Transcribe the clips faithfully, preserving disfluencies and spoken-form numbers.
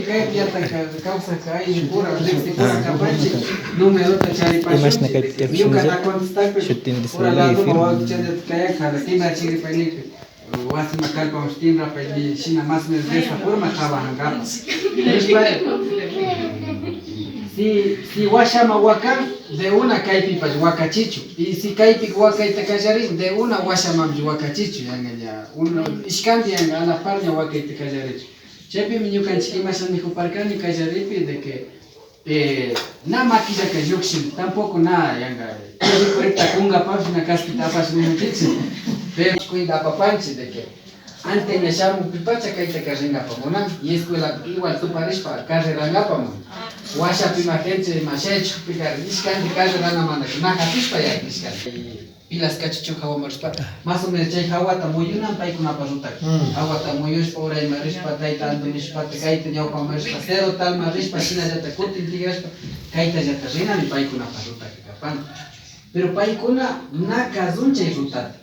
Kaypi yata kawsakka ayllupura riksipura kapanchik, numerota charipanchik. Imashna kaypi tiyakushunlla? Ñuka na contestaypi shutin pura ladoman wakichallata kayak, hara timba chigripaynipi. Wasima kallpawan shina mas o menos de esa forma trabajankapak. Nishpa, si, si washaman wakan, de una kaypipash wakachichun. Y si kaypi wakayta kallarin, de una washamanpash wakachichun. Yanga ña, uno, ishkanti yanga a la par ña wakayta kallarichun. Chaypimi ñukanchik imasha nijuparkani kallaripi de que Eh, na makillaka llukshin, tampoco na yanga, recta kungapash na kaspita apash ninkichik. Pero cuenta apapanchik de que antes ña shamukpipacha kaytaka ringapa munan, y escuela igual tuparishpa carrerangapaman. Washapi ima gente ima shaychukpika ishkanti carrerana mana na japishpa ya ishkanti. Pilas kachichun jawaman rishpa, más o menos chay jawata muyunan paykunapa rutaka. Jawata muyushpa, urayman rishpa, tayta Anto nishpata, kayta ñawpaman rishpa, cero talman rishpa, shinallata kutin tikrashpa, kaytallata rinami paykunapa rutaka kapan. Pero paykuna na kazun chay rutata.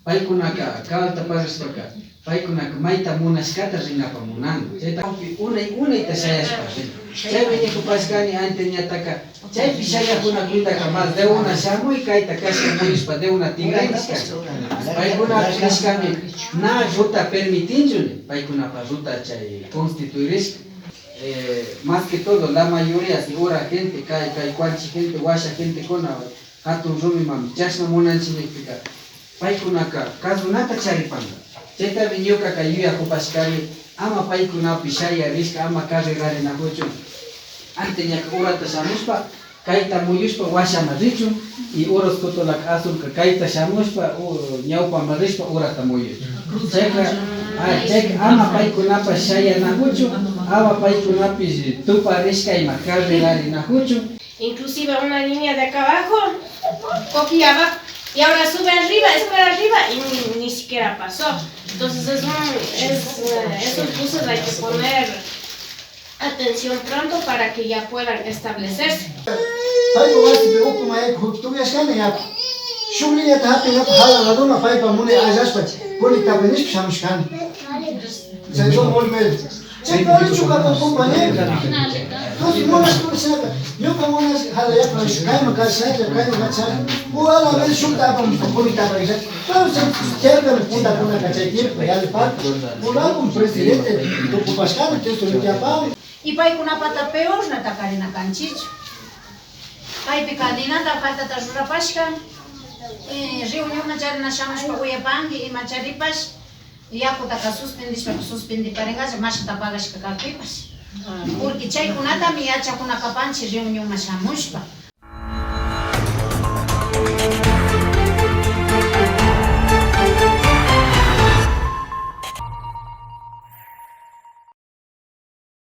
Paykunaka kabalta pasashpaka, paykunaka mayta munashkata ringapa munan. Chayta unay unayta shayashpa rin. Chaymi nikupashkani antes ñataka, chaypi shayakunakunataka más de una shamuy, kayta kashka muyushpa de una tingray nishkani. Paykunapish nishkami na ruta permitinchu nin, paykunapa ruta chay constituirishka. Eh, más que todo la mayoría si ura gente, kay, kay kuanchi gente, washa gentekuna, jatun rumiman chashna munanchik nikpika, paykunaka kazunata charipanka. Chaytami ñukaka yuyakupashkani, ama paykunapi shayarishka, ama carrerarinakuchun. Antes ñaka urata shamushpa, kayta muyushpa washaman richun, y uros kutulaka azulka kayta shamushpa, u-, ñawpaman rishpa urata muyuchun. Chayka, ah, chayka ama paykunapash shayanakuchun, ama paykunapish tuparishka ima carrerarinakuchun. Inclusive una niña de acá abajo, coquilla abajo, y ahora sube arriba, escuela arriba, y ni, ni siquiera pasó. Entonces es un, es, eh, esos buses hay que poner atención pronto para que ya puedan establecerse. Paypa wasipi ukuman yaykuj tukuyashkani yaku. Shuk liñata japinata jala ladoma paypa munay allashpa, kuni tapinishpa shamushkani. Chaywan volver. Chaypi allichu kapan compañero. Entonces, munashkuna shinaka, ñuka munashka, jala yapa, kayman kashalla, kayman kashalla. O a la vez, shukta apamushpa, kuni tapaylla. Claro, chay, chaypami puntakunaka chay tiempo, yalliparka. Por algo, presidente, ocupashkani, tesorito apamun. Y paykunapata peornata karina kanchichu. Kaypika ninata faltata rurapashka, y reunionman charina shamushpa uyapanki, ima charipash. Yakutaka suspendishpa, suspendiparingalla mashata pagashka kakpipash. Porque chaykunatami yachakuna kapanchik reunionman shamushpa.